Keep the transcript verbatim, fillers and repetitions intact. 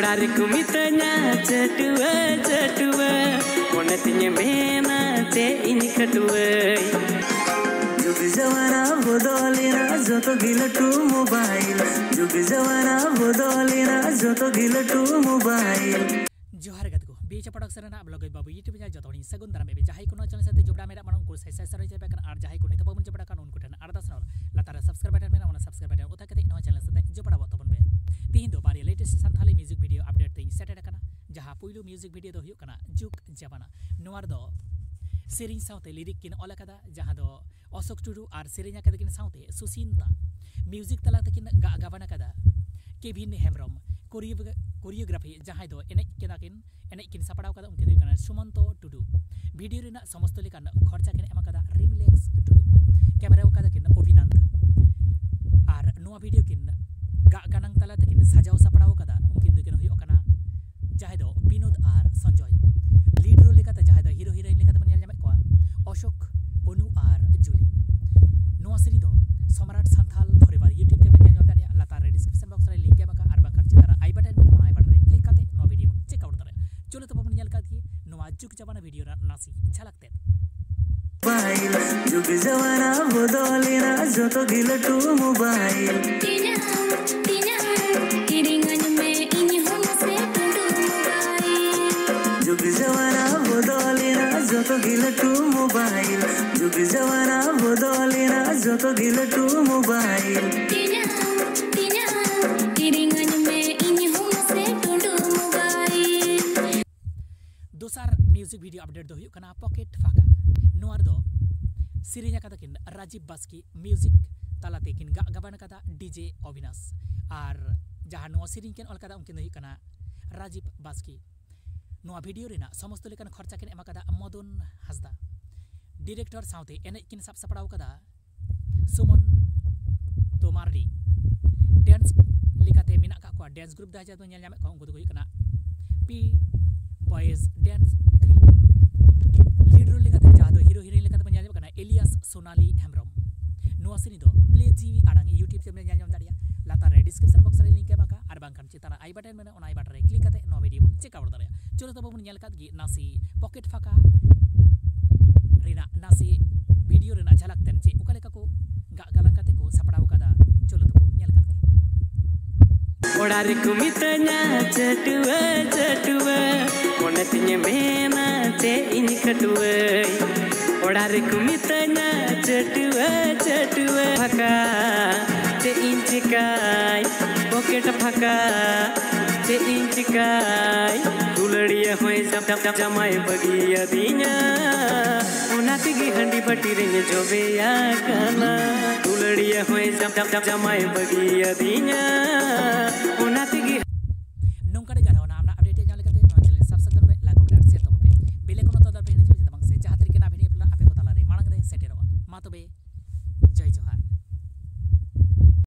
ᱟᱨ ᱠᱚ ᱢᱤᱛᱟᱹᱧᱟ ᱪᱟᱹᱴᱩᱣᱟᱹ, ᱪᱟᱹᱴᱩᱣᱟᱹ, ᱢᱚᱱᱮ ᱛᱤᱧᱮ ᱢᱮᱱᱟ ᱪᱮᱫ ᱤᱧ ᱠᱷᱟᱹᱴᱩᱣᱟᱹᱭ᱾ ᱡᱩᱜᱽ ᱡᱟᱢᱟᱱᱟ ᱵᱚᱫᱚᱞᱮᱱᱟ, ᱡᱚᱛᱚ ᱜᱮ ᱞᱟᱹᱴᱩ mobile᱾ ᱡᱩᱜᱽ ᱡᱟᱢᱟᱱᱟ ᱵᱚᱫᱚᱞᱮᱱᱟ, ᱡᱚᱛᱚ ᱜᱮ ᱞᱟᱹᱴᱩ mobile᱾ ᱡᱚᱦᱟᱨ ᱜᱟᱛᱮ ᱠᱚ, ᱵᱤ ᱮᱭᱤᱪ ᱮ Production ᱨᱮᱱᱟᱜ Vlog Babu YouTube channel ᱡᱚᱛᱚ ᱦᱚᱲᱤᱧ ᱥᱟᱹᱜᱩᱱ ᱫᱟᱨᱟᱢᱮᱫ ᱯᱮ᱾ ᱡᱟᱦᱟᱸᱭ ᱠᱚ ᱱᱚᱣᱟ channel ᱥᱟᱶᱛᱮ ᱡᱚᱯᱲᱟᱣ ᱢᱮᱱᱟᱜ ᱵᱚᱱᱟ, ᱩᱱᱠᱩ ᱥᱟᱭ ᱥᱟᱭ ᱥᱟᱨᱦᱟᱣ ᱤᱧ ᱪᱟᱞ ᱟᱯᱮ ᱠᱟᱱᱟ, ᱟᱨ ᱡᱟᱦᱟᱸᱭ ᱠᱚ ᱱᱤᱛᱚᱜ ᱵᱟᱵᱚᱱ ᱡᱚᱯᱲᱟᱣ ᱟᱠᱟᱱ, ᱩᱱᱠᱩ ᱴᱷᱮᱱ ᱟᱨᱫᱟᱥ ᱱᱚᱣᱟ ᱞᱟᱛᱟᱨ ᱨᱮ subscribe button ᱢᱮᱱᱟᱜᱼᱟ, ᱚᱱᱟ subscribe button ᱚᱛᱟ ᱠᱟᱛᱮ ᱱᱚᱣᱟ channel ᱥᱟᱶᱛᱮ ᱡᱚᱯᱲᱟᱣ ᱛᱟᱵᱚᱱ ᱯᱮ᱾ ᱛᱤᱦᱤᱧ ᱫᱚ ᱵᱟᱨᱭᱟ latest Santali music video update ᱛᱮᱧ ᱥᱮᱴᱮᱨ ᱟᱠᱟᱱᱟ, ᱡᱟᱦᱟᱸ ᱯᱩᱭᱞᱩ music video ᱫᱚ ᱦᱩᱭᱩᱜ ᱠᱟᱱᱟ ᱡᱩᱜᱽ ᱡᱟᱢᱟᱱᱟ᱾ ᱱᱚᱣᱟ ᱨᱮᱫᱚ ᱥᱮᱨᱮᱧ ᱥᱟᱶᱛᱮ lyric ᱠᱤᱱ ᱚᱞ ᱟᱠᱟᱫᱟ, ᱡᱟᱦᱟᱸ ᱫᱚ ᱚᱥᱳᱠ ᱴᱩᱰᱩ ᱟᱨ ᱥᱮᱨᱮᱧ ᱟᱠᱟᱫᱟ ᱠᱤᱱ ᱥᱟᱶᱛᱮ ᱥᱩᱥᱤᱱᱛᱟ᱾ Music ᱛᱟᱞᱟ ᱛᱮᱠᱤᱱ ᱜᱟᱜ ᱜᱟᱵᱟᱱ ᱟᱠᱟᱫᱟ ᱠᱮᱵᱷᱤᱱ ᱦᱮᱢᱵᱨᱚᱢ᱾ Choreo-, choreography ᱡᱟᱦᱟᱸᱭ ᱫᱚ ᱮᱱᱮᱡ ᱠᱮᱫᱟ ᱠᱤᱱ, ᱮᱱᱮᱡ ᱠᱤᱱ ᱥᱟᱯᱲᱟᱣ ᱠᱟᱫᱟ, ᱩᱱᱠᱤᱱ ᱫᱚ ᱦᱩᱭᱩᱜ ᱠᱟᱱᱟ ᱥᱩᱢᱚᱱᱛᱚ ᱴᱩᱰᱩ᱾ Video ᱨᱮᱱᱟᱜ ᱥᱚᱢᱚᱥᱛᱚ ᱞᱮᱠᱟᱱ ᱠᱷᱚᱨᱪᱟ ᱠᱤᱱ ᱮᱢ ᱟᱠᱟᱫᱟ ᱨᱤᱢᱤᱞᱮᱠᱥ ᱴᱩᱰᱩ᱾ Camera ᱟᱠᱟᱫᱟ ᱠᱤᱱ ᱚᱵᱷᱤᱱᱟᱱᱫ᱾ ᱟᱨ ᱱᱚᱣᱟ video ᱠᱤᱱ ᱜᱟᱜ ᱜᱟᱱᱟᱝ ᱛᱟᱞᱟ ᱛᱮᱠᱤᱱ ᱥᱟᱡᱟᱣ ᱥᱟᱯᱲᱟᱣ ᱟᱠᱟᱫᱟ, ᱩᱱᱠᱤᱱ ᱫᱚᱠᱤᱱ ᱦᱩᱭᱩᱜ ᱠᱟᱱᱟ ᱡᱟᱦᱟᱸᱭ ᱫᱚ ᱵᱤᱱᱳᱫ ᱟᱨ ᱥᱚᱧᱡᱚᱭ᱾ Lead role ᱞᱮᱠᱟᱛᱮ ᱡᱟᱦᱟᱸᱭ ᱫᱚ hero heroine ᱞᱮᱠᱟᱛᱮ ᱵᱚᱱ ᱧᱮᱞ ᱧᱟᱢᱮᱫ ᱠᱚᱣᱟ ᱚᱥᱳᱠ, ᱚᱱᱩ ᱟᱨ ᱡᱩᱞᱤ᱾ ᱱᱚᱣᱟ ᱥᱮᱨᱮᱧ ᱫᱚ ᱥᱚᱢᱨᱟᱴ ᱥᱟᱱᱛᱷᱟᱞ Forever YouTube channel ᱧᱮᱞ ᱧᱟᱢ ᱫᱟᱲᱮᱭᱟᱜᱼᱟ᱾ ᱞᱟᱛᱟᱨ ᱨᱮ description box ᱨᱮ link ᱮᱢ ᱟᱠᱟᱫᱼᱟ, ᱟᱨ ᱵᱟᱝᱠᱷᱟᱱ ᱪᱮᱛᱟᱱ ᱨᱮ I button ᱢᱮᱱᱟᱜᱼᱟ, ᱚᱱᱟ I button ᱨᱮ click ᱠᱟᱛᱮ ᱱᱚᱣᱟ video ᱵᱚᱱ check out ᱫᱟᱲᱮᱭᱟᱜᱼᱟ᱾ ᱪᱚᱞᱚ ᱛᱚᱵᱮ ᱵᱚᱱ ᱧᱮᱞ ᱠᱟᱜ ᱜᱮ ᱱᱚᱣᱟ ᱡᱩᱜᱽ ᱡᱟᱢᱟᱱᱟ video ᱨᱮᱱᱟᱜ ᱱᱟᱥᱮ ᱡᱷᱟᱞᱟᱠ ᱛᱮᱫ᱾ Mobile, ᱡᱩᱜᱽ ᱡᱟᱢᱟᱱᱟ ᱵᱚᱫᱚᱞᱮᱱᱟ, ᱡᱚᱛᱚ ᱜᱮ ᱞᱟᱹᱴᱩ mobile᱾ ᱛᱤᱧᱟ, ᱛᱤᱧᱟ, ᱠᱤᱨᱤᱧᱟᱹᱧ ᱢᱮ ᱤᱧ ᱦᱚᱸ ᱢᱟᱥᱮ ᱴᱩᱰᱩ mobile᱾ ᱡᱩᱜᱽ ᱡᱟᱢᱟᱱᱟ ᱵᱚᱫᱚᱞᱮᱱᱟ, ᱡᱚᱛᱚ ᱜᱮ ᱞᱟᱹᱴᱩ mobile᱾ ᱡᱩᱜᱽ ᱡᱟᱢᱟᱱᱟ ᱵᱚᱫᱚᱞᱮᱱᱟ, ᱡᱚᱛᱚ ᱜᱮ ᱞᱟᱹᱴᱩ mobile᱾ ᱛᱤᱧᱟ, ᱛᱤᱧᱟ, ᱠᱤᱨᱤᱧᱟᱹᱧ ᱢᱮ ᱤᱧ ᱦᱚᱸ ᱢᱟᱥᱮ ᱴᱩᱰᱩ mobile᱾ ᱫᱚᱥᱟᱨ music video update ᱫᱚ ᱦᱩᱭᱩᱜ ᱠᱟᱱᱟ ᱯᱚᱠᱮᱴ ᱯᱷᱟᱸᱠᱟ᱾ ᱱᱚᱣᱟ ᱨᱮᱫᱚ ᱥᱮᱨᱮᱧ ᱟᱠᱟᱫᱟ ᱠᱤᱱ ᱨᱟᱡᱤᱵ ᱵᱟᱥᱠᱮ, music ᱛᱟᱞᱟᱛᱮ ᱠᱤᱱ ᱜᱟᱜ ᱜᱟᱵᱟᱱ ᱟᱠᱟᱫᱟ ᱰᱤᱡᱮ ᱚᱵᱤᱱᱟᱥ, ᱟᱨ ᱡᱟᱦᱟᱸ ᱱᱚᱣᱟ ᱥᱮᱨᱮᱧ ᱠᱤᱱ ᱚᱞ ᱠᱟᱫᱟ ᱩᱱᱠᱤᱱ ᱫᱚ ᱦᱩᱭᱩᱜ ᱠᱟᱱᱟ ᱨᱟᱡᱤᱵ ᱵᱟᱥᱠᱮ᱾ ᱱᱚᱣᱟ video ᱨᱮᱱᱟᱜ ᱥᱚᱢᱚᱥᱛᱚ ᱞᱮᱠᱟᱱ ᱠᱷᱚᱨᱪᱟ ᱠᱤᱱ ᱮᱢ ᱟᱠᱟᱫᱟ ᱢᱚᱫᱚᱱ ᱦᱟᱸᱥᱫᱟ᱾ Director ᱥᱟᱶᱛᱮ ᱮᱱᱮᱡ ᱠᱤᱱ ᱥᱟᱵ ᱥᱟᱯᱲᱟᱣ ᱟᱠᱟᱫᱟ ᱥᱩᱢᱚᱱ ᱛᱳᱢᱟᱨᱰᱤ᱾ Dance ᱞᱮᱠᱟᱛᱮ ᱢᱮᱱᱟᱜ ᱟᱠᱟᱫ ᱠᱚᱣᱟ, dance group ᱫᱚ ᱡᱟᱦᱟᱸ ᱫᱚ ᱧᱮᱞ ᱧᱟᱢᱮᱫ ᱠᱚᱣᱟ, ᱩᱱᱠᱩ ᱫᱚᱠᱚ ᱦᱩᱭᱩᱜ ᱠᱟᱱᱟ P Boys Dance Crew᱾ Lead role ᱞᱮᱠᱟᱛᱮ ᱡᱟᱦᱟᱸ ᱫᱚ hero heroine ᱞᱮᱠᱟᱛᱮ ᱵᱚᱱ ᱧᱮᱞ ᱧᱟᱢᱮᱫ ᱠᱟᱱᱟ ᱮᱞᱤᱭᱟᱥ ᱥᱳᱱᱟᱞᱤ ᱦᱮᱢᱵᱨᱚᱢ᱾ ᱱᱚᱣᱟ ᱥᱮᱨᱮᱧ ᱫᱚ ᱯᱞᱮ ᱡᱤᱣᱤ ᱟᱲᱟᱝ YouTube ᱛᱮ ᱧᱮᱞ ᱧᱟᱢ ᱫᱟᱲᱮᱭᱟᱜᱼᱟ, ᱞᱟᱛᱟᱨ ᱨᱮ description box ᱨᱮ link ᱮᱢ ᱟᱠᱟᱫᱼᱟ, ᱟᱨ ᱵᱟᱝᱠᱷᱟᱱ ᱪᱮᱛᱟᱱ ᱨᱮ ᱟᱭ ᱵᱟᱴᱚᱱ ᱢᱮᱱᱟᱜᱼᱟ, ᱚᱱᱟ ᱟᱭ ᱵᱟᱴᱚᱱ ᱨᱮ ᱠᱞᱤᱠ ᱠᱟᱛᱮ ᱱᱚᱣᱟ ᱵᱷᱤᱰᱤᱭᱳ ᱵᱚᱱ ᱪᱮᱠ ᱟᱣᱩᱴ ᱫᱟᱲᱮᱭᱟᱜᱼᱟ᱾ ᱪᱚᱞᱚ ᱛᱚᱵᱮ ᱵᱚᱱ ᱧᱮᱞ ᱠᱟᱫ ᱜᱮ ᱱᱟᱥᱮ ᱯᱚᱠᱮᱴ ᱯᱷᱟᱸᱠᱟ ᱨᱮᱱᱟᱜ ᱱᱟᱥᱮ ᱵᱷᱤᱰᱤᱭᱳ ᱨᱮᱱᱟᱜ ᱡᱷᱟᱞᱟᱠ ᱛᱮᱱ ᱪᱮᱫ ᱚᱠᱟ ᱞᱮᱠᱟ ᱠᱚ ᱜᱟᱜ ᱜᱟᱞᱟᱝ ᱠᱟᱛᱮ ᱠᱚ ᱥᱟᱯᱲᱟᱣ ᱠᱟᱫᱟ᱾ ᱪᱚᱞᱚ ᱛᱚᱵᱮ ᱵᱚᱱ ᱧᱮᱞ ᱠᱟᱫ ᱜᱮ᱾ ᱚᱲᱟᱜ ᱨᱮᱠᱚ ᱢᱤᱛᱟᱹᱧᱟ ᱪᱟᱹᱴᱩᱣᱟᱹ, ᱪᱟᱹᱴᱩᱣᱟᱹ, ᱢᱚᱱᱮ ᱛᱤᱧᱮ ᱢᱮᱱᱟ ᱪᱮᱫ ᱤᱧ ᱠᱷᱟᱹᱴᱩᱣᱟᱹᱭ᱾ ᱚᱲᱟᱜ ᱨᱮᱠᱚ ᱢᱤᱛᱟᱹᱧᱟ ᱪᱟᱹᱴᱩᱣᱟᱹ, ᱪᱟᱹᱴᱩᱣᱟᱹ, ᱯᱷᱟᱸᱠᱟ ᱪᱮᱫ ᱤᱧ ᱪᱤᱠᱟᱹᱭ, ᱯᱚᱠᱮᱴ ᱯᱷᱟᱸᱠᱟ ᱪᱮᱫ ᱤᱧ ᱪᱤᱠᱟᱹᱭ᱾ ᱫᱩᱞᱟᱹᱲᱤᱭᱟᱹ ᱦᱚᱸᱭ ᱡᱟᱢ-, ᱡᱟᱢ-, ᱡᱟᱢᱟᱭ ᱵᱟᱹᱜᱤᱭᱟᱫᱤᱧᱟ, ᱚᱱᱟ ᱛᱮᱜᱮ ᱦᱟᱺᱰᱤ ᱵᱟᱹᱴᱤ ᱨᱮᱧ ᱡᱚᱵᱮᱭᱟ ᱠᱟᱱᱟ᱾ ᱫᱩᱞᱟᱹᱲᱤᱭᱟᱹ ᱦᱚᱸᱭ ᱡᱟᱢ-, ᱡᱟᱢ-, ᱡᱟᱢ-, ᱡᱟᱢᱟᱭ ᱵᱟᱹᱜᱤᱭᱟᱫᱤᱧᱟ,